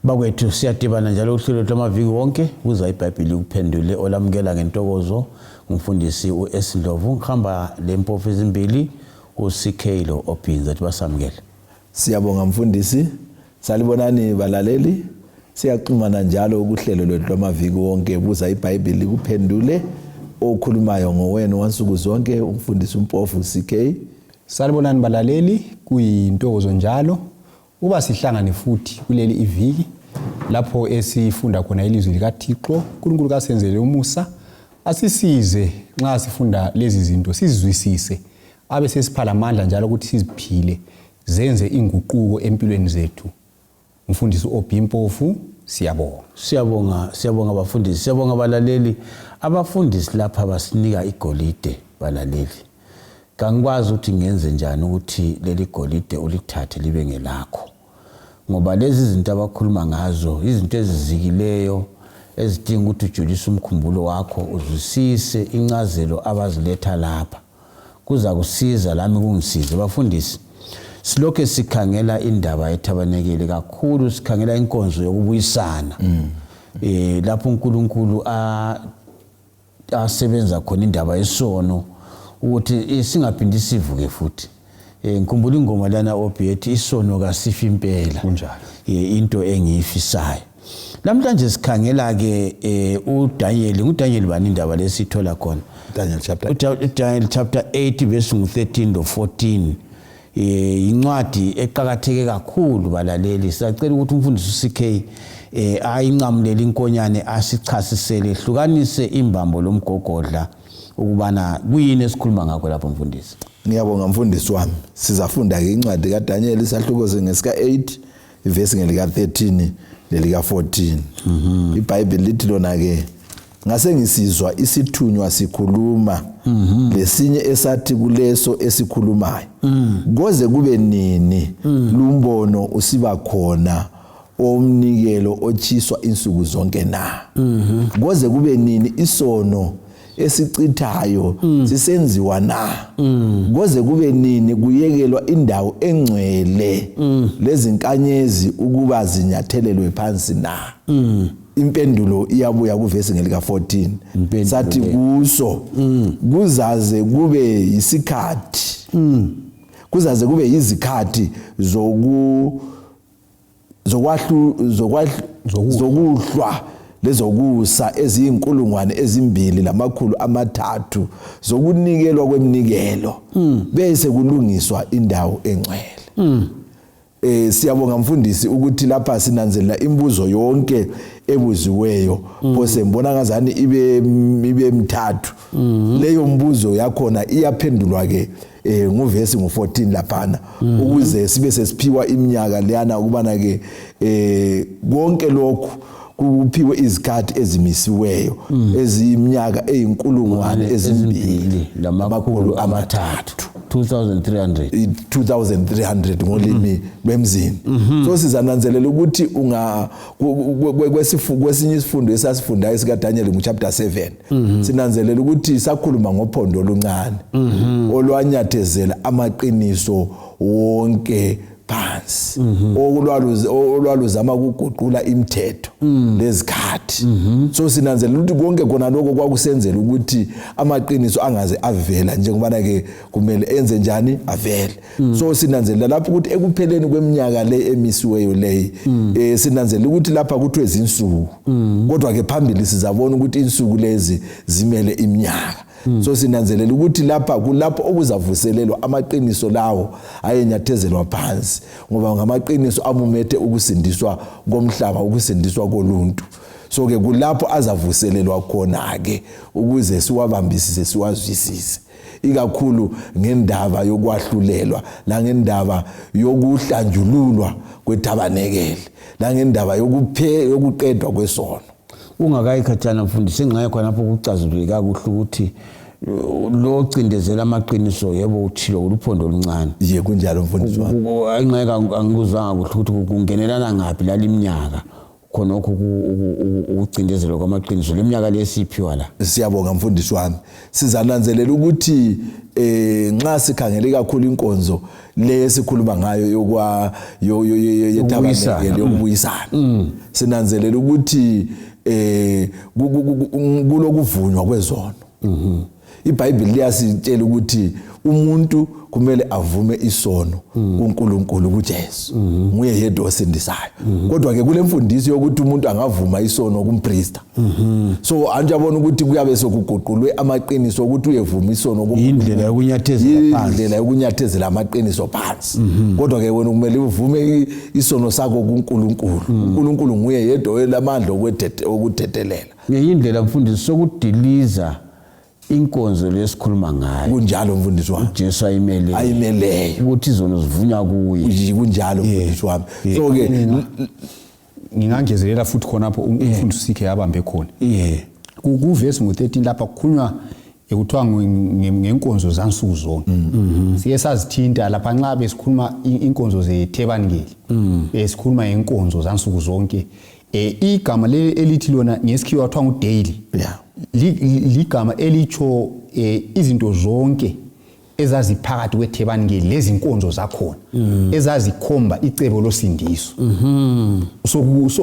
Bakwethu, siyadibana njalo uhlelo lwamaviki wonke kuza iBhayibheli kuphendule olamukela ngentokozo ngumfundisi uS Ndlovu ngihamba lempofu ezimbili uCK lo Obhinza athi basamukele. Siyabonga mfundisi. Salibonani balaleli. Siyaxhumana njalo kuhlelo lwethu lwamaviki wonke buza iBhayibheli kuphendule okhulumayo ngowenu wansuku zonke umfundisi uMpofu CK. Salibonani balaleli, kuyintokozo njalo uba sihlangane futhi kuleli iviki lapho esifunda khona ilizwi likaThixo. uNkulunkulu kasenzele umusa, asisize nxa sifunda lezi zinto sizizwisise, abe sesipha lamandla njalo ukuthi siziphile, zenze inguquko empilweni zethu. Mfundisi Obi Mpofu, siyabonga. Siyabonga, siyabonga bafundisi, siyabonga balaleli. Abafundisi lapha basinika igolide balaleli. Kangikwazi ukuthi ngenze njani ukuthi leli golide ulithathe libe ngelakho. Ngoba lezi zinto abakhuluma ngazo, izinto ezizikileyo ezidinga ukuthi ujulise umkhumbulo wakho, uzwisise incazelo abaziletha lapha. Kuzakusiza lami kungisize. Bafundisi, silokhe sikhangela indaba yethabanekele kakhulu, sikhangela inkonzo yokubuyisana. Lapho uNkulunkulu asebenza khona indaba yesono ukuthi singaphindi sivuke futhi. Ngikhumbula ingoma lana Obi ethi isono kasifi impela. Kunjalo. Into engiyifisayo. Namhlanje sikhangela ke uDaniel, nguDaniel bani indaba lesithola khona? Daniel chapter Daniel chapter 8 verse 13 lo 14. Incwadi eqakatheke kakhulu balaleli. Siyacela ukuthi umfundisi uCK ayinqamulele inkonyane asichasisele, hlukanise imbambo lomgogodla ukubana kuyini esikhuluma ngakho lapho mfundisi. Ngiyabonga mfundisi wami. Sizafunda ke incwadi kaDaniel isahluko ngesika 8 ivesi ngelika 13 lelika 14. IBhayibheli lithi lona ke ngase ngisizwa isithunywa sikhuluma lesinye esathi kuleso esikhulumayo koze kube nini lumbono usiba khona omnikelo otshiswa insuku zonke na? Koze kube nini isono esichithayo sisenziwa na? Koze kube nini kuyekelwa indawo engcwele lezinkanyezi ukuba zinyathelelwe phansi na? Impendulo iyabuya kuvesi ngelika 14. Sathi kuso kuzaze kube yisikhathi, kuzaze kube yizikhathi zokuhlwa lezokusa eziyinkulungwane 2300 zokunikelwa kweminikelo, bese kulungiswa indawo engcwele. Siyabonga mfundisi ukuthi lapha sinanzelela imibuzo yonke ebuziweyo. Phose ngibona ngazani ibe mthathu. Leyo mbuzo yakhona iyaphendulwa ke nguvesi ngo14 laphana, ukuze sibe sesiphiwa iminyaka leyana ukubana ke konke lokhu kuphiwe izikhathi ezimisiweyo eziyiminyaka eyinkulungwane 2300 2300 2300 ngolimi lwemzini. So sizananzelela ukuthi unga kwesinye isifundo esasifundayo sika Daniel ngo chapter 7, sinanzelela ukuthi sakhuluma ngophondo oluncane olwanyathezela amaqiniso wonke phansi, olwaluzama ukuguqula imithetho lezikhathi. So sinanzelela ukuthi konke khona lokho kwakusenzela ukuthi amaqiniso angaze avela njengobana ke kumele enze njani avele. So sinanzelela lapho ukuthi ekupheleni kweminyaka le emisiweyo leyi, sinanzelela ukuthi lapha kuthiwe izinsuku, kodwa ke phambili sizabona ukuthi insuku lezi zimele iminyaka. So sinanzelela ukuthi lapha kulapho okuzavuselelwa amaqiniso lawo ayenyathezelwa phansi, ngoba ngamaqiniso amumethe ukusindiswa komhlaba, ukusindiswa koluntu. So ke kulapho azavuselelwa khona ke ukuze siwabambisise, siwazwisise, ikakhulu ngendaba yokwahlulelwa langendaba yokuhlanjululwa kwethabanekele langendaba yokuqedwa kwesono. Ungakayi khatshana mfundisi, ingxenye khonapho kucazulule kakuhle ukuthi lo cindezela amaqiniso, yebo uthilo uluphondo oluncane. Ye, kunjalo mfundisi wami. Ingxenye angikuzwanga kuhle ukuthi kungenelana ngaphi laliminyaka. Khonokho ukucindezelwa kwamaqiniso leminyaka lesiphiwa la. Siyabonga mfundisi wami. Sizananzelela ukuthi nxa sikhangele kakhulu inkonzo le esikhuluma ngayo yokwa yetabanekele yokubuyisana, sinanzelela ukuthi kulokuvunywa kwezono. IBhayibheli liyasitshela ukuthi umuntu kumele avume isono kuNkulunkulu, kuJesu, nguye yedwa osindisayo. Kodwa ke kule mfundiso yokuthi umuntu angavuma isono kumpriest, so anjabona ukuthi kuyabe sokuguqulwe amaqiniso ukuthi uyevuma isono indlela yokunyathezela phansi, indlela yokunyathezela amaqiniso phansi. Kodwa ke wena kumele uvume isono sakho kuNkulunkulu. uNkulunkulu nguye yedwa olamandla okuthethelela. Ngenye indlela mfundisi, sokudiliza inkonzo lesikhuluma ngayo. Kunjalo mfundisi wami. uJesu ayimele, ayimeleyo ukuthi izono zivunywa kuye. Kunjalo mfundisi wami. So ke ngingangezelela futhi khonapho umfundisi usikhe yabambe khona. Kuvesi ngo-13 lapha kukhulunywa, kuthiwa ngenkonzo zansuku zonke. Siye sazithinta lapha nxa besikhuluma inkonzo zethebanikeli, besikhuluma ngenkonzo zansuku zonke. Igama leli elithi lona ngesikhiwa kuthiwa ngu-daily, ligama elitsho izinto zonke ezaziphakathi kwethebanikeli lezinkonzo zakhona ezazikhomba icebo losindiso.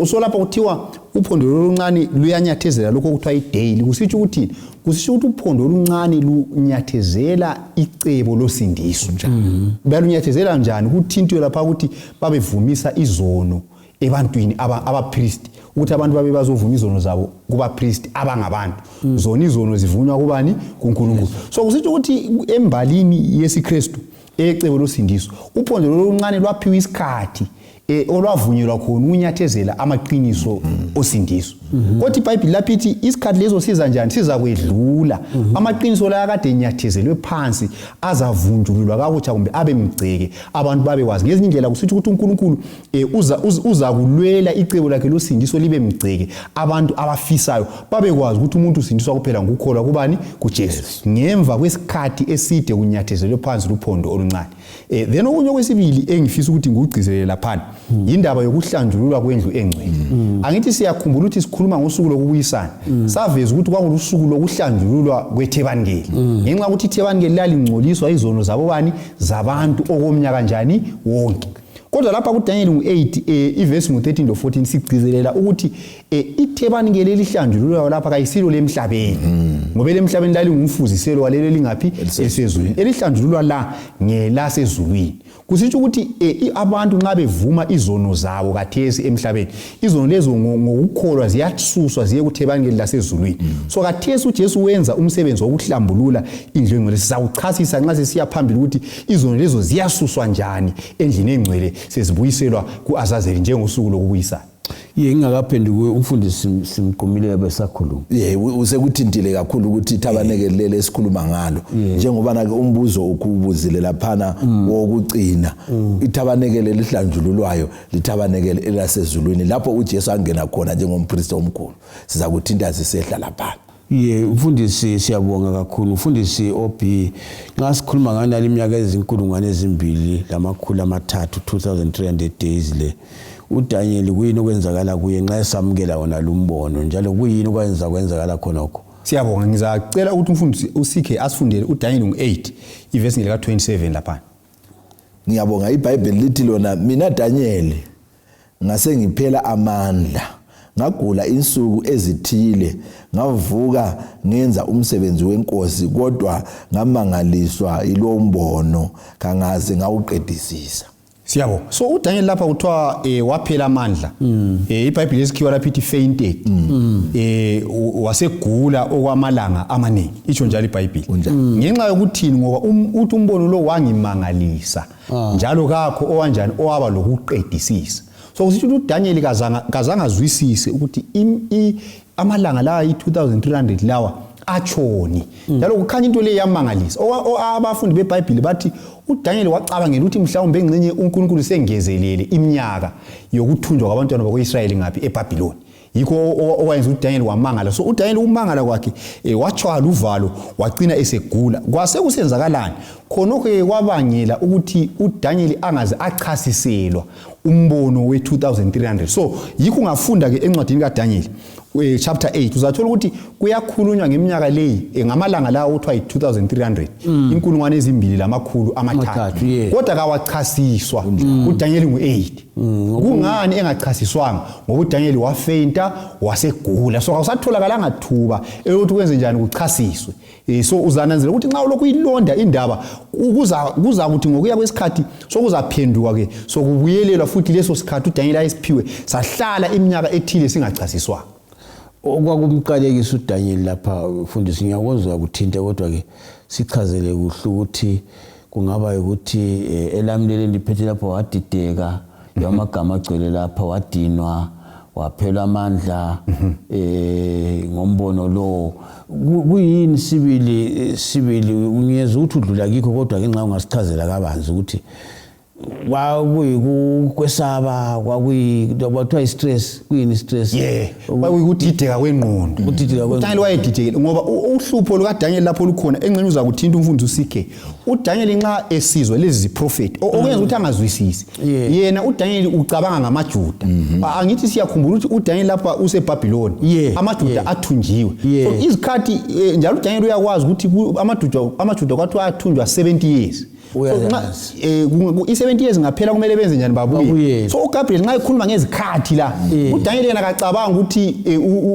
So lapha kuthiwa uphondo oluncane luyanyathezela lokho okuthiwa i-daily. Kusitsho ukuthini? Kusitsho ukuthi uphondo oluncane lunyathezela icebo losindiso. Balunyathezela njani? Kuthintwe lapha ukuthi babevumisa izono ebantwini, abapristi, ukuthi abantu babe bazovuma izono zabo kubapristi abangabantu. Zona izono zivunywa kubani? KuNkulunkulu. So kusitsho ukuthi embalini yesiKristu ecebo losindiso, uphondo loluncane lwaphiwa isikhathi olwavunyelwa khona ukunyathezela amaqiniso osindiso. Kodwa iBhayibhili lapho ithi isikhathi leso siza njani? Siza kwedlula. Amaqiniso la akade enyathezelwe phansi azavunjululwa kakutsha kumbe abe mgceke, abantu babekwazi. Ngezinye indlela kusithi ukuthi uNkulunkulu uza kulwela icebo lakhe losindiso libe mgceke, abantu abafisayo babekwazi ukuthi umuntu usindiswa kuphela ngokukholwa kubani? KuJesu, ngemva kwesikhathi eside kunyathezelwe phansi luphondo oluncane. Then okunye okwesibili engifisa ukuthi ngikugcizelele laphana yindaba yokuhlanjululwa kwendlu engcwele. Angithi siyakhumbula ukuthi sikhuluma ngosuku lokubuyisana, saveza ukuthi kwakulusuku lokuhlanjululwa kwethebanikeli, ngenxa yokuthi ithebanikeli lalingcoliswa izono zabo bani? Zabantu okomnyaka njani? Wonke. Kodwa lapha kuDaniel ngu-8 ivesi ngu-13 lo-14 sigcizelela ukuthi ithebanikeli elihlanjululwayo lapha kayisilo lemhlabeni, ngoba elemhlabeni lalingumfuziselo walelo elingaphi? Elisezulwini. Elihlanjululwa la ngelasezulwini. Kusitsho ukuthi abantu nxa bevuma izono zabo kathesi emhlabeni, izono lezo ngokukholwa ziyasuswa ziye kuthebanikeli lasezulwini. So kathesi uJesu wenza umsebenzi wokuhlambulula indlu engcwele. Sizawuchasisa nxa sesiya phambili ukuthi izono lezo ziyasuswa njani endlini engcwele, sezibuyiselwa ku-Azazeli njengosuku lokubuyisana. Ye, ngingakaphenduki, umfundisi simqumile besakhuluma. Ye, usekuthintile kakhulu ukuthi ithabanekeli leli esikhuluma ngalo, njengoba ke umbuzo ukubuzile laphana wokucina, ithabanekeli elihlanjululwayo lithabanekeli elasezulwini lapho uJesu angena khona njengompristi omkhulu. Siza kuthinta sisehla laphana. Ye, mfundisi, siyabonga kakhulu. Mfundisi OB, nxa sikhuluma nganali iminyaka ezinkulungwane 2300, 2300 days le, uDaniel kuyini okwenzakala kuye nxa esamukela wona lumbono, njalo kuyini okwenza kwenzakala khonokho? Siyabonga. Ngizacela ukuthi umfundisi uCK asifundele uDaniel ngu-8 ivesi ngelika-27 laphana. Ngiyabonga. IBhayibheli lithi lona, "Mina Daniel ngase ngiphela amandla, ngagula insuku ezithile. Ngavuka ngenza umsebenzi wenkosi, kodwa ngamangaliswa yilowo mbono, kangaze ngawuqedisisa." Siyabonga. So uDaniel lapha kuthiwa waphela amandla. IBhayibheli lesikhiwa lapha ithi fainted. Wasegula okwamalanga amaningi, itsho njalo iBhayibheli. Ngenxa yokuthini? Ngoba uthi umbono lo wangimangalisa, njalo kakho owanjani owaba lokuqedisisa. So kusitsho ukuthi uDaniel kazange azwisise ukuthi amalanga lawa i-2300 lawa atshoni, njalo kukhanya into le yamangalisa. Abafundi beBhayibhili bathi uDaniel wacabangela ukuthi mhlawumbe engxenye uNkulunkulu sengezelele iminyaka yokuthunjwa kwabantwana bakwa-Israyeli ngaphi? EBhabhiloni. Yikho okwayenza uDaniel wamangala. So uDaniel, ukumangala kwakhe, watshwala uvalo, wacina esegula. Kwase kusenzakalani? Khonokho-ke kwabangela ukuthi uDaniel angaze achasiselwa umbono we-2300. So yikho ungafunda-ke encwadini kaDaniel chapter 8, uzathola ukuthi kuyakhulunywa ngeminyaka leyi, ngamalanga lawo okuthiwa yi-2300, 2300, kodwa kawachasiswa. UDaniel ngu-8. Kungani engachasiswanga? Ngoba uDaniel wafeinta, wasegula, so kawusatholakalanga thuba elokuthi kwenze njani, kuchasiswe. So uzananzela ukuthi nxa ulokhu uyilonda indaba, kuza kuthi ngokuya kwesikhathi sokuzaphenduka ke, sokubuyelelwa futhi leso sikhathi uDaniel ayesiphiwe sahlala iminyaka ethile singachasiswanga. Okwakumqalekisa uDaniel lapha, mfundisi, ngiyakuzwa kuthinta, kodwa ke sichazele kuhle ukuthi kungaba ukuthi elami leli liphethe lapho wadideka, amagama agcwele lapha, wadinwa, waphela amandla ngombono lo. Kuyini sibili sibili? Ngiyezwa ukuthi udlula kikho, kodwa ke nxa ungasichazela kabanzi ukuthi kwakuyikukwesaba, kwakuthiwa i-stress, kuyini i-stress? Yeah, kwakuyikudideka kwengqondo. Ukudideka kwengqondo. UDaniel wayedidekile ngoba uhlupho lukaDaniel lapho lukhona, engxenye uza kuthinta umfundisi uCK. UDaniel nxa esizwa lezi ziprofeti, okwenza ukuthi angazwisisi, yena uDaniel ucabanga ngamaJuda. Angithi siyakhumbula ukuthi uDaniel lapha useBhabhiloni, amaJuda athunjiwe. So izikhathi, njalo uDaniel uyakwazi ukuthi amaJuda kwathiwa athunjwa 70 years. So nxa i-70 years ngaphela, kumele benze njani? Babuye. So uGabriel nxa ekhuluma ngezikhathi la, uDaniel yena akacabanga ukuthi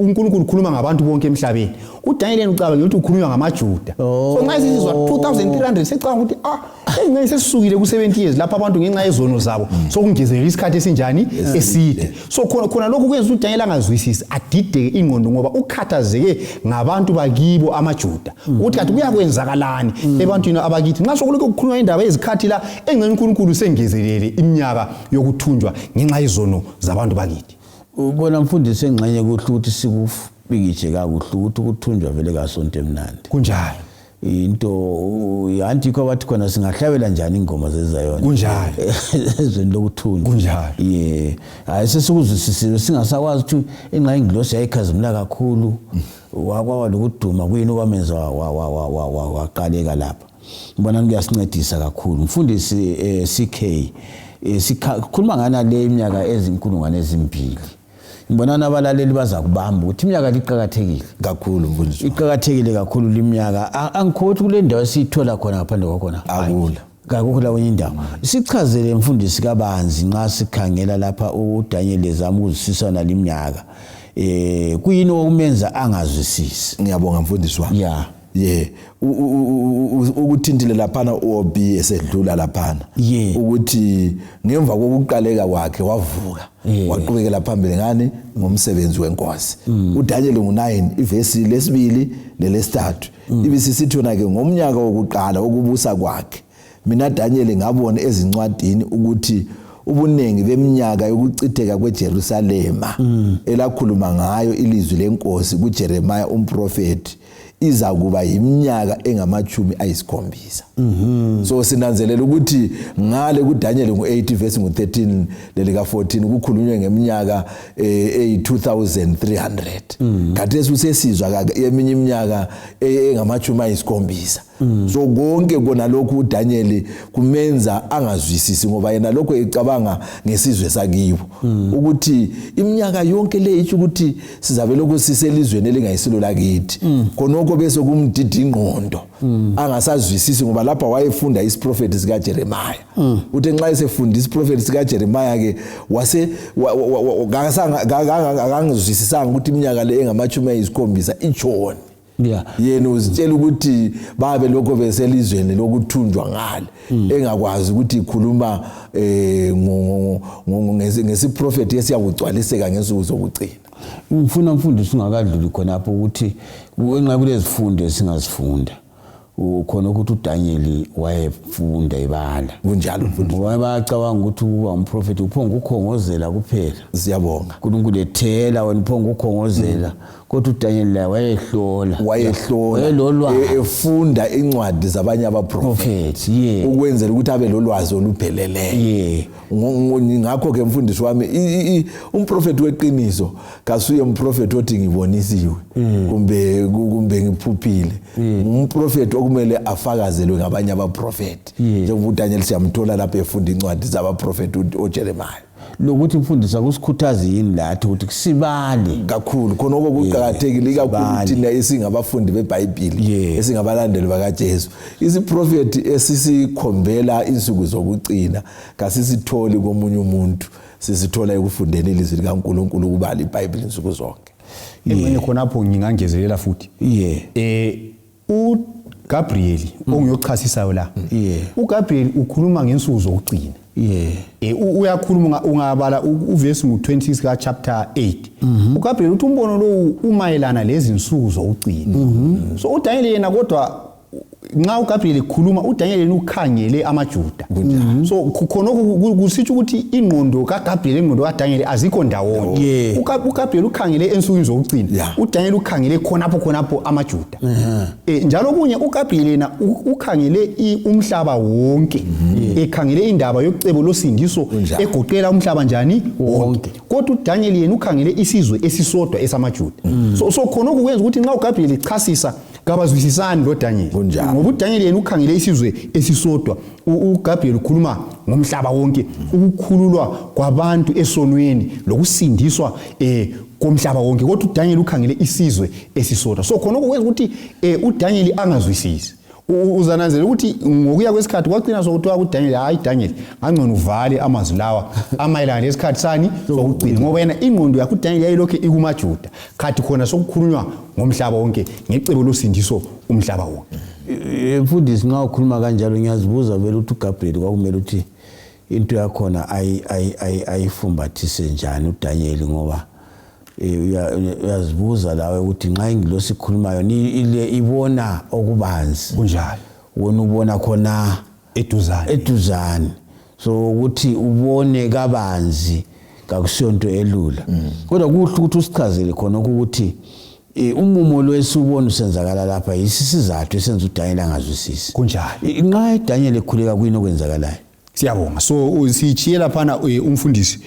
uNkulunkulu ukhuluma ngabantu bonke emhlabeni. UDaniel yena ucabanga ukuthi ukhulunywa ngamaJuda. So nxa esizwa 2300, secabanga ukuthi engxenye sesisukile ku-70 years lapho abantu ngenxa yezono zabo sokungezelela isikhathi esinjani, eside. So khona lokhu kwenza ukuthi uDaniel angazwisisi, adideke ingqondo, ngoba ukhathazeke ngabantu bakibo amaJuda, ukuthi kanti kuyakwenzakalani ebantwini abakithi nxa sokulokhu kukhulunywa indaba yezikhathi la, engxenye uNkulunkulu sengezelele iminyaka yokuthunjwa ngenxa yezono zabantu bakithi. Ubona mfundisi, engxenye kuhle ukuthi sikubikije kakuhle ukuthi ukuthunjwa vele kasonto emnandi. Kunjalo. Into anti yikho abathi khona singahlabela njani ingoma zezayona Kunjalo. ezweni lokuthunjwa. Kunjalo. Ye, hayi, sesikuzwisisile, singasakwazi ukuthi ingxa ingilosi yayikhazimula kakhulu, wakwaba lokuduma, kuyini okwamenza waqaleka lapha? Ngibona kuyasincedisa kakhulu, mfundisi CK. Sikhuluma ngana le iminyaka ezinkulungwane 2. Ngibonana abalaleli baza kubamba ukuthi iminyaka liqakathekile. Kakhulu, mfundisi. Iqakathekile kakhulu liminyaka. Angikho ukuthi kule ndawo esiyithola khona ngaphandle kwakhona. Akula. Kakukho la kwenye indawo. Sichazele mfundisi kabanzi, nxa sikhangela lapha uDaniel ezama ukuzwisisa naliminyaka, kuyini okumenza angazwisisi? Ngiyabonga, mfundisi wami. Ye, ukuthintile laphana uObi esedlula laphana, ukuthi ngemva kokuqaleka kwakhe wavuka, waqhubekela phambili ngani? Ngomsebenzi wenkosi. uDaniel ngu9 ivesi lesibili lelesithathu ibisisithi yona ke: "Ngomnyaka wokuqala wokubusa kwakhe, mina Daniel ngabona ezincwadini ukuthi ubuningi beminyaka yokuchitheka kweJerusalema elakhuluma ngayo ilizwi lenkosi kuJeremiah umprofeti iza kuba yiminyaka engama-70." So sinanzelela ukuthi ngale kuDaniel ngu-8 verse ngu-13 lelika 14 kukhulunywe ngeminyaka eyi-2300. Khathesi usesizwa eminye iminyaka engama-70. So konke kona lokhu uDaniel kumenza angazwisisi, ngoba yena lokho ecabanga ngesizwe sakibo, ukuthi iminyaka yonke le itsho ukuthi sizabe lokhu siselizweni elingayisilo lakithi. Khonokho bese kumdida ingqondo, angasazwisisi, ngoba lapha wayefunda isiprofethi sikaJeremiah. Uthi nxa esefunda isiprofethi sikaJeremiah ke, wase akangizwisisanga ukuthi iminyaka le engama-70 itshoni. Yena uzitshela ukuthi babe lokho beselizweni lokuthunjwa ngale, engakwazi ukuthi ikhuluma ngesiprofethi esiyakugcwaliseka ngensuku zokugcina. Ngifuna mfundisi ungakadluli khonapho ukuthi ngenxa kulezifundo esingazifunda khona ukuthi uDaniel wayefunda ibala. Kunjalo, mfundisi. Ngoba bayacabanga ukuthi ukuba umprofethi uphonga ukukhongozela kuphela. Siyabonga. uNkulunkulu ethela, wena uphonga ukukhongozela, kodwa uDaniel laye wayehlola. Wayehlola. Wayelolwazi. Efunda incwadi zabanye abaprofethi prophet, yeah. Ukwenzela ukuthi abe lolwazi olupheleleyo. Ngakho ke mfundisi wami, umprofethi weqiniso kasuye umprofethi othi ngibonisiwe kumbe ngiphuphile. Ngumprofethi okumele Kwakumele afakazelwe ngabanye abaprofeti, njengoba uDaniel siyamthola lapho efunda incwadi zabaprofeti oJeremiah. Lokuthi mfundisi, akusikhuthazi yini lathi ukuthi sibale kakhulu? Khonoko kuqakathekile, ikakhulu thina esingabafundi beBhayibhili, esingabalandeli bakaJesu. Isiprofeti esisikhombela insuku zokugcina kasisitholi komunye umuntu, sisithola ekufundeni ilizwi likaNkulunkulu, ukubala iBhayibhili insuku zonke. Engxenye khonapho ngingangezelela futhi. UGabriel onguyochasisayo la, uGabriel ukhuluma ngensuku zokugcina. Uyakhuluma, ungabala uvesi ngu-26 ka chapter 8, uGabriel uthi umbono lowu umayelana lezi nsuku zokugcina. So uDaniel yena, kodwa nxa uGabriel ekhuluma, uDaniel yena ukhangele amaJuda. So khonokho kusitsho ukuthi ingqondo kaGabriel, ingqondo kaDaniel azikho ndawonye. UGabriel ukhangele ensukwini zokugcina, uDaniel ukhangele khonapho khonapho amaJuda. Njalo kunye uGabriel yena ukhangele umhlaba wonke, ekhangele indaba yocebo losindiso egoqela umhlaba njani wonke, kodwa uDaniel yena ukhangele isizwe esisodwa esamaJuda. So khonokho kwenza ukuthi nxa uGabriel echasisa, kabazwisisani lo Daniel, ngoba uDaniel yena ukhangele isizwe esisodwa, uGabriel ukhuluma ngomhlaba wonke, ukukhululwa kwabantu esonweni lokusindiswa komhlaba wonke, kodwa uDaniel ukhangele isizwe esisodwa. So khonokho kwenza ukuthi uDaniel angazwisisi. Uzananzela ukuthi ngokuya kwesikhathi kwagcina sokuthiwa kuDaniel, hayi Daniel, ngangcono uvale amazwi lawa amayelana lesikhathi sani sokugcina, ngoba yena ingqondo yakhe uDaniel yayilokhu ikumaJuda, khathi khona sokukhulunywa ngomhlaba wonke, ngecebo losindiso umhlaba wonke. Mfundisi, nxa ukhuluma kanjalo ngiyazibuza vele ukuthi uGabriel kwakumele ukuthi into yakhona ayifumbathise njani uDaniel, ngoba uyazibuza lawe ukuthi nxa ingilosi ikhulumayo ile ibona okubanzi, wena ubona khona eduzane, eduzane. So ukuthi ubone kabanzi kakusiyonto elula, kodwa kuhle ukuthi usichazele khona ukuthi umumo lo esiwubona usenzakala lapha yisisizathu esenza uDaniel angazwisisi. Nxa uDaniel ekhuleka, kuyini okwenzakalayo? Siyabonga. So sichiye laphana, umfundisi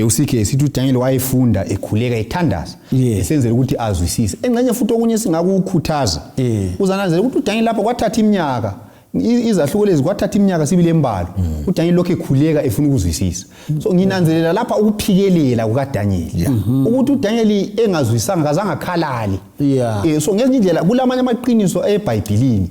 usikhe sithi uDaniel wayefunda, ekhuleka, ethandaza, esenzela ukuthi azwisise. Engxenye futhi okunye singakukhuthaza, uzananzela ukuthi uDaniel lapho kwathatha iminyaka, izahluko lezi kwathatha iminyaka sibili embalwa, uDaniel lokhu ekhuleka efuna ukuzwisisa. So nginanzelela lapha ukuphikelela kukaDaniel, ukuthi uDaniel engazwisisanga kazange akhalale. So ngezinye indlela kulamanye amaqiniso eBhayibhilini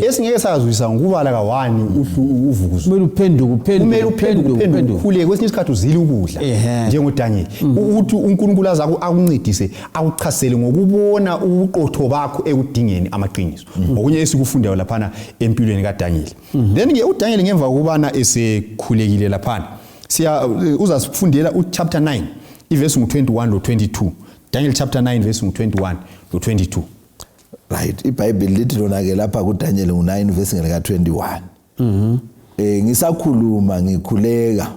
esingeke sazwisa ngokubala ka-one uvukuzo. Kumele uphenduke, uphenduke, kumele uphenduke, uphenduke, ukhuleke, kwesinye isikhathi uzile ukudla njengoDaniel, ukuthi uNkulunkulu aze akuncedise, akuchasele ngokubona ubuqotho bakho ekudingeni amaqiniso. Okunye esikufundayo laphana empilweni kaDaniel. Then ke uDaniel, ngemva kokubana esekhulekile laphana, siya uzasifundela uchapter 9 ivesi ngu-21 lo-22. Daniel chapter 9 verse ngu-21 lo-22. Right, iBhayibheli lithi lona ke lapha kuDaniel ngu9 verse ngelika 21. Ngisakhuluma ngikhuleka,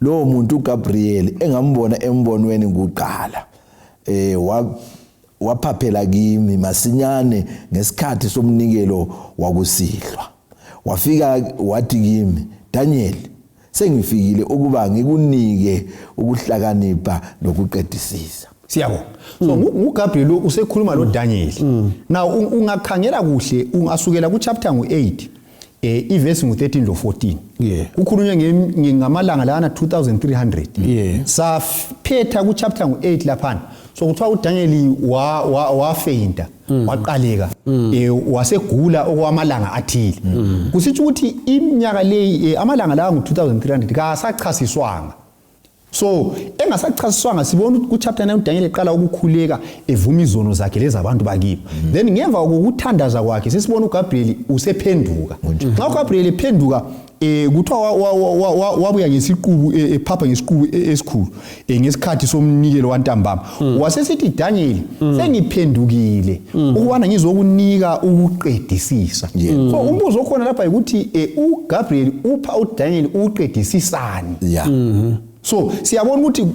lo muntu uGabriel engambona embonweni kuqala waphaphela kimi masinyane ngesikhathi somnikelo wakusihlwa, wafika wathi kimi, Daniel, sengifikile ukuba ngikunike ukuhlakanipha nokuqedisisa. Siyabonga. So nguGabriel lo usekhuluma lo Daniel. Now ungakhangela kuhle, ungasukela ku chapter ngu8 ivesi ngu13 lo 14, kukhulunywe ngamalanga lana 2300. Saphetha ku chapter ngu8 laphana, so kuthiwa uDaniel wa wa wafeinta, waqaleka, wasegula okwamalanga athile. Kusitsho ukuthi iminyaka leyi, amalanga lawa ngu2300 kasachasiswanga. So engasachasiswanga, sibona ukuthi ku-chapter 9 uDaniel eqala ukukhuleka, evuma izono zakhe lezabantu bakibo. Then ngemva kokuthandaza kwakhe sesibona uGabriel usephenduka. Nxa uGabriel ephenduka, kuthiwa wabuya ngesiqubu, ephapha ngesiqubu esikhulu, ngesikhathi somnikelo wantambama, wasesithi, Daniel, sengiphendukile ukubana ngizokunika ukuqedisisa. So umbuzo okhona lapha ukuthi uGabriel upha uDaniel ukuqedisisani? So siyabona ukuthi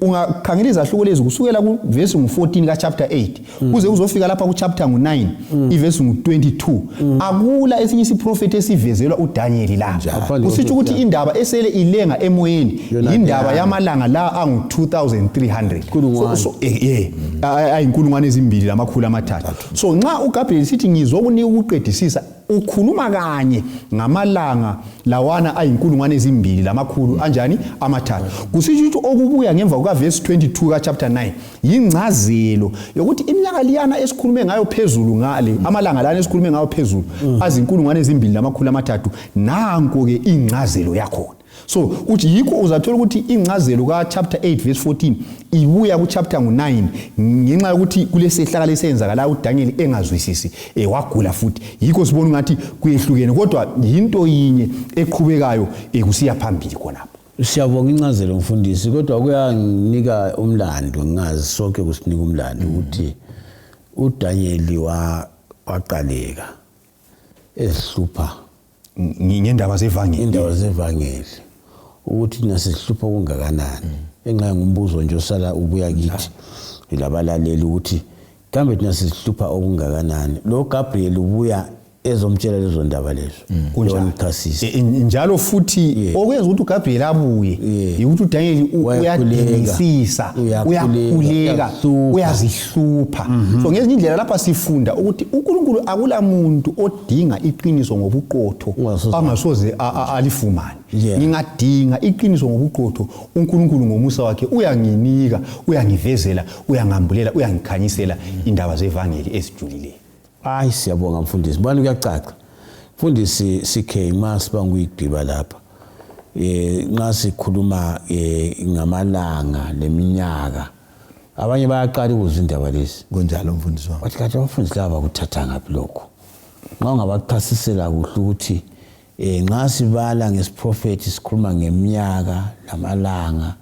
ungakhangela izahluko lezi kusukela kuvesi ngu-14 ka-chapter 8 kuze kuzofika lapha ku-chapter ngu-9 ivesi ngu-22, akula esinye isiprofethi esivezelwa uDaniel la. Ngaphandle Kusitsho ukuthi indaba esele ilenga emoyeni Yona yindaba leyana. Yamalanga la angu-2300. Inkulungwane. So, ayinkulungwane 2 300. So nxa uGabriel sithi ngizokunika ukuqedisisa, Ukhuluma kanye ngamalanga lawana ayinkulungwane ezimbili lamakhulu anjani amathathu. Kusitsho ukuthi okubuya ngemva kukavesi 22 kachapter 9 yingcazelo yokuthi iminyaka liyana esikhulume ngayo phezulu ngale, amalanga lana esikhulume ngayo phezulu azinkulungwane ezimbili lamakhulu amathathu, nanko-ke ingcazelo yakhona. So uthi yikho uzathola ukuthi ingcazelo ka-chapter 8 verse 14 ibuya ku-chapter ngu-9 ngenxa yokuthi kulesehlakalo esenzakalayo uDaniel engazwisisi, wagula futhi. Yikho sibona ungathi kuyehlukene, kodwa yinto yinye eqhubekayo kusiya phambili khonapho. Siyabonga incazelo mfundisi, kodwa kuyanginika umlando, ngingazi sonke kusinika umlando ukuthi uDaniel waqaleka ezihlupha ngendaba zevangeli, indaba zevangeli, ukuthi thina sihlupha okungakanani. Enxa ngumbuzo nje osala ubuya kithi labalaleli ukuthi kambe thina sihlupha okungakanani. Lo Gabriel ubuya ezomtshela lezo ndaba lezo. Kunjalo. Chasisa. Njalo futhi okwenza ukuthi uGabriel abuye yikuthi uDaniel uyadingisisa, uyakhuleka, uyazihlupha. So ngezinye indlela lapha sifunda ukuthi uNkulunkulu akula muntu odinga iqiniso ngobuqotho angasoze alifumane. Ngingadinga iqiniso ngobuqotho, uNkulunkulu ngomusa wakhe uyanginika, uyangivezela, uyangambulela, uyangikhanyisela indaba zevangeli ezijulileyo. Hayi, siyabonga mfundisi. Bani kuyacaca. Mfundisi CK, masibanguyigqiba lapha. Nxa sikhuluma ngamalanga leminyaka, abanye bayaqala ukuzwa indaba lezi. Kunjalo mfundisi wami. Bathi kathi abafundisi laba bakuthatha ngaphi lokho? Nxa ungabachasisela kuhle ukuthi nxa sibala ngesiprofethi sikhuluma ngeminyaka namalanga,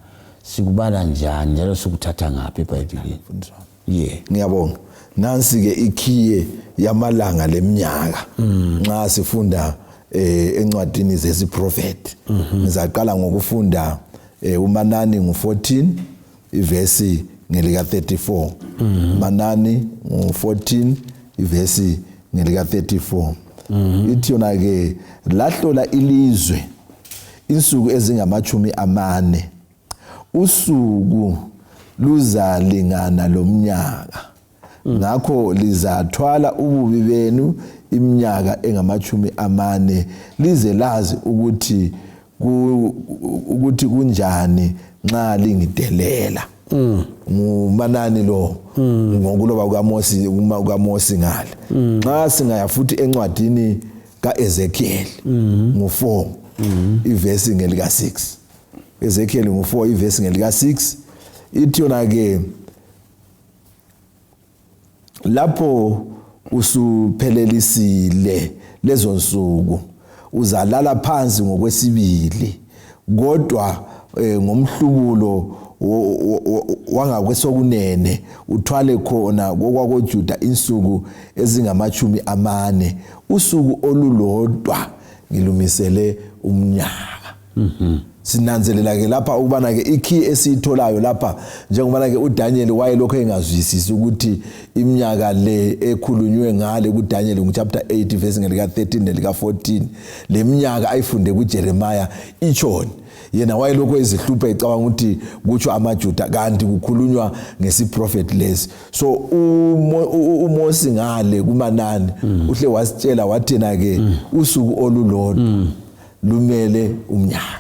sikubala njani njalo sikuthatha ngaphi eBhayibhelini? Mfundisi wami. Ngiyabonga. Nansi ke ikhiye yamalanga leminyaka. Nxa sifunda encwadini zesiprofeti. Ngizaqala ngokufunda uManani ngu14 ivesi ngelika 34. Manani ngu14 ivesi ngelika 34. Ithi yona ke lahlola ilizwe insuku ezingamachumi amane, usuku luzalingana lomnyaka, ngakho lizathwala ububi benu iminyaka engamachumi amane, lize lazi ukuthi kunjani nxa lingidelela. Ngumanani lo ngokuloba kukaMosi, kukaMosi ngale. Nxa singaya futhi encwadini kaEzekiel ngu4 ivesi ngelika 6. Ezekiel ngu4 ivesi ngelika 6 ithi yona ke lapho usuphelelisile lezo nsuku uzalala phansi ngokwesibili, kodwa ngomhlubulo wangakwesokunene uthwale khona kokwakoJuda insuku ezingamachumi amane, usuku olulodwa ngilumisele umnyaka. Sinanzelela ke lapha ukubana ke ikey esiyitholayo lapha, njengobana ke uDaniel wayelokhu engazwisisi ukuthi iminyaka le ekhulunywe ngale kuDaniel nguchapter 8 verse ngelika 13 nelika 14, leminyaka ayifunde kuJeremiah itshoni. Yena wayelokhu ezihlupha ecabanga ukuthi kutsho amaJuda, kanti kukhulunywa ngesiprofeti lesi. So uMosi ngale kumanani uhle wasitshela wathina ke usuku olulodwa lumele umnyaka.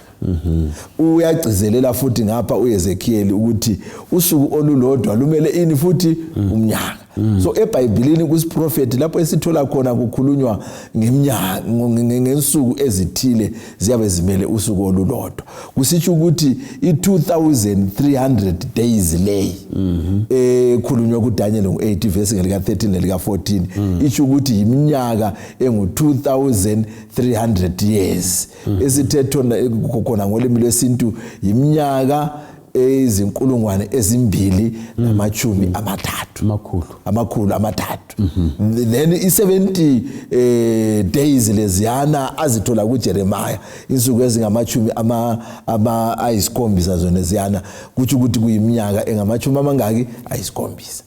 Uyagcizelela futhi ngapha uEzekiel ukuthi usuku olulodwa lumele ini futhi umnyaka. So eBhayibhelini kusiprofeti lapho esithola khona kukhulunywa ngeminyaka ngensuku ezithile ziyabe zimele usuku olulodwa. Kusitsho ukuthi i2300 days leyi ekhulunywa kuDaniel ngo8 verse ngelika 13 nelika 14 isho ukuthi iminyaka engu2300 years esithethe khona ngolimi lwesintu iminyaka ezinkulungwane ezimbili namachumi amathathu, amakhulu amathathu. Then i70 days leziyana azithola kuJeremiah, insuku ezingamachumi ama ayisikhombisa zona ziyana, kutsho ukuthi kuyiminyaka engamachumi amangaki? Ayisikhombisa.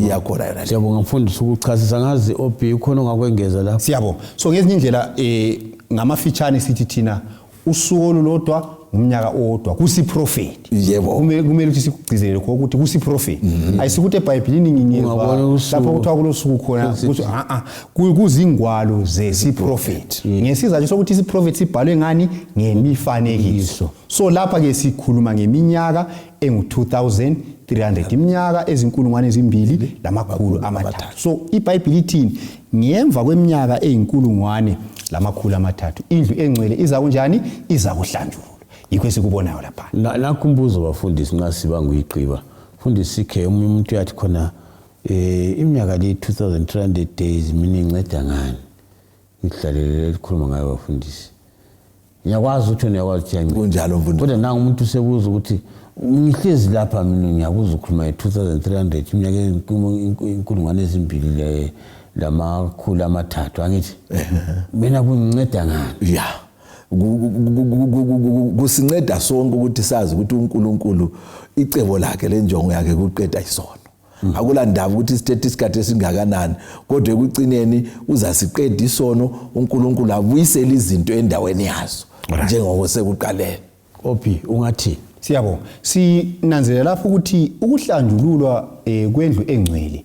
Yakhona yona. Siyabonga mfundisi ukuchasisa. Ngazi OB ukhona ongakwengeza lapho. Siyabonga. So ngezinye indlela ngamafitshane sithi thina usuku olulodwa ngumnyaka owodwa kusiprofeti. Yebo. Kumele ukuthi sikugcizelele khona ukuthi kusiprofeti. Ayisikuthi eBhayibhelini ngingezwa Ungabona usuku. lapho kuthiwa kulosuku khona ukuthi a a kuzingwalo zesiprofeti. Ngesizathu sokuthi isiprofeti sibhalwe ngani? Ngemifanekiso. So lapha ke sikhuluma ngeminyaka engu-2300, iminyaka ezinkulungwane 2300. So iBhayibheli ithini? Ngemva kweminyaka eyi-2300 indlu engcwele iza kunjani? Iza kuhlanjululwa. Yikho esikubonayo lapha. Nakho umbuzo bafundisi, nxa siba nguyigqiba fundisi sikhe omunye umuntu uyathi khona iminyaka le 2300 days mina inceda ngani? Ngihlalele likhuluma ngayo bafundisi. Ngiyakwazi ukuthi uyakwazi ukuthi iyanceda. Kunjalo mfundisi. Kodwa nangu umuntu usebuza ukuthi ngihlezi lapha mina ngiyakuza ukhuluma nge-2300 iminyaka 2300, angithi mina kunginceda ngani? Ya, kusinceda sonke ukuthi sazi ukuthi uNkulunkulu icebo lakhe lenjongo yakhe kuqeda isono. Akula ndaba ukuthi sithethe isikhathi esingakanani, kodwa ekucineni uzasiqeda isono, uNkulunkulu abuyisele izinto endaweni yazo njengokusekuqaleni. Ophi ungathi? Siyabonga. Sinanzelela lapho ukuthi ukuhlanjululwa kwendlu engcwele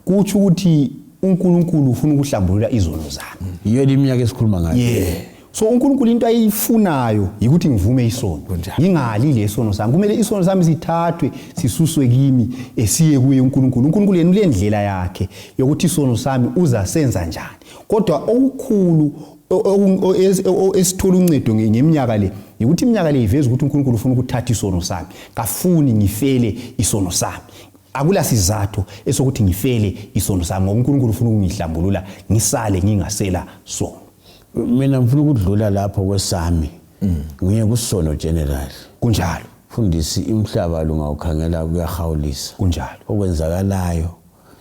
kutsho ukuthi uNkulunkulu ufuna ukuhlambulula izono zami. Yiyo le minyaka esikhuluma ngayo. Yeah. So uNkulunkulu into ayifunayo yikuthi ngivume isono. Ngingali lesono sami. Kumele isono sami sithathwe sisuswe kimi esiye kuye uNkulunkulu. uNkulunkulu yena ulendlela yakhe yokuthi isono sami uzasenza njani. Kodwa okukhulu esithola uncedo ngeminyaka le yikuthi iminyaka le iveza ukuthi uNkulunkulu ufuna ukuthatha isono sami. Kafuni ngifele isono sami. Akula sizathu esokuthi ngifele isono sami ngoba uNkulunkulu ufuna ukungihlambulula ngisale ngingasela sono. Mina ngifuna ukudlula lapho kwesami. Ngiye kusono general. Kunjalo. Fundisi, imhlaba lungawukhangela kuyahawulisa. Kunjalo. Okwenzakalayo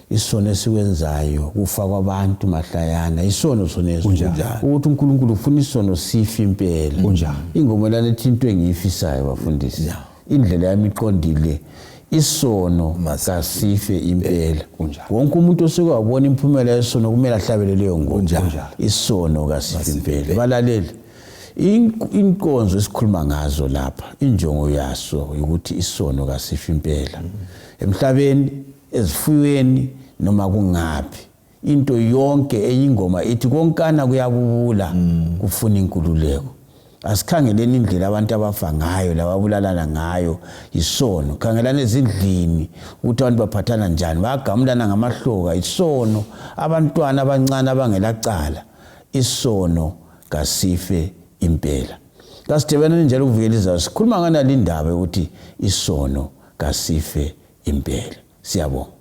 isono esikwenzayo kufa kwabantu mahlayana isono soneso. Kunjalo. Ukuthi uNkulunkulu ufuna isono sife impela. Kunjalo. Ingoma lana ethi into engiyifisayo bafundisi. Indlela yami iqondile. Isono kasife impela. Kunjalo. Wonke umuntu osuke wabona imphumela yesono kumele ahlabele leyo ngoma. Kunjalo. Isono kasife impela. Balaleli, inkonzo esikhuluma ngazo lapha injongo yaso ukuthi isono kasife impela. Emhlabeni, ezifuyweni noma kungaphi, into yonke eyingoma ithi konkana kuyabubula kufuna inkululeko. Asikhangeleni indlela abantu abafa ngayo lababulalana ngayo isono. Khangelani ezindlini ukuthi abantu baphathana njani, bayagamulana ngamahloka isono. Abantwana abancane abangelacala isono kasife impela. Kasidebenani njalo ukuvikela izazi. Sikhuluma nganali indaba ukuthi isono kasife impela. Siyabonga.